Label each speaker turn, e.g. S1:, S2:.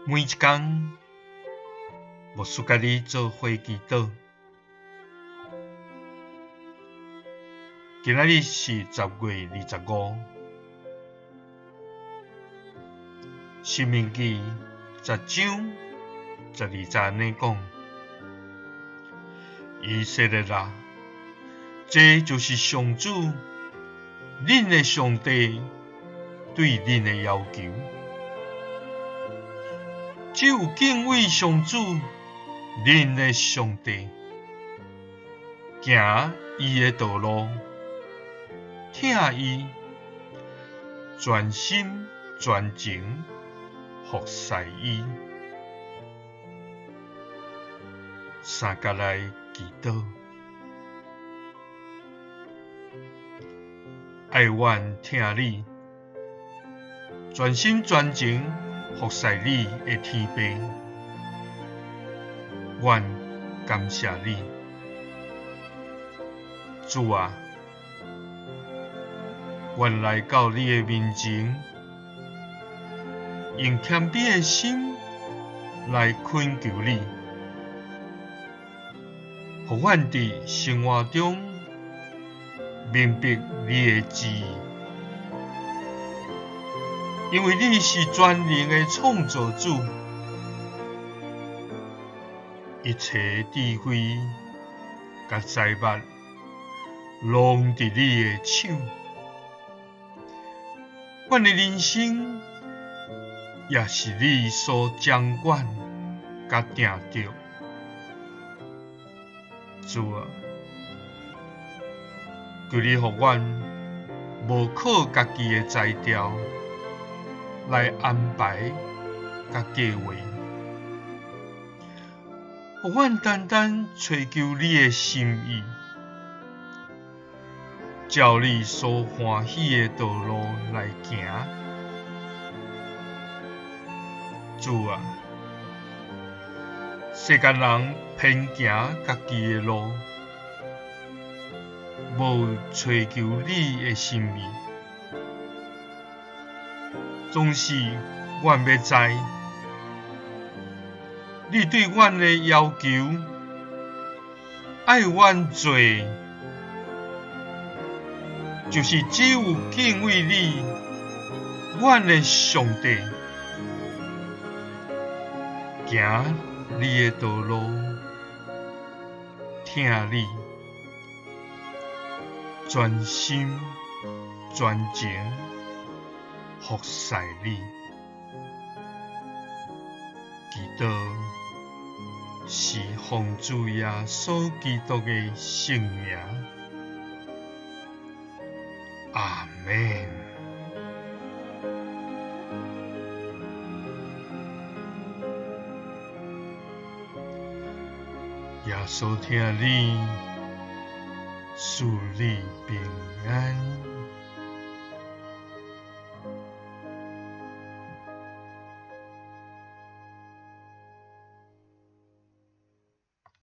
S1: 每一工，牧師佮你做伙祈禱。今仔日是10月25，申命記10章12節按呢講：以色列啊，這就是上主，恁的上帝對恁的要求。只有敬畏上主，恁的上帝，行伊的道路，疼伊，全心全情服侍伊。三佮來祈禱，愛阮疼你，全心全情服侍你的天父，阮感謝你，主啊，阮來到你的面前，用謙卑的心來懇求你，予阮佇生活中明白你的旨意，因為你是全能的創造主，一切智慧佮財物攏佇你的手。阮的人生也是你所掌管佮定著。主啊，求你予阮無靠家己的才調來安排佮計畫，予阮單單揣求你的心意，照你所歡喜的道路來行。主啊，世間人偏行家己的路，無揣求你的心意。總是阮欲知，你對阮的要求，愛阮做，就是只有敬畏你，阮的上帝，行你的道路，疼你，全心全情服侍你。祈禱是奉主耶穌基督的聖名。阿們。耶穌疼你，賜你平安。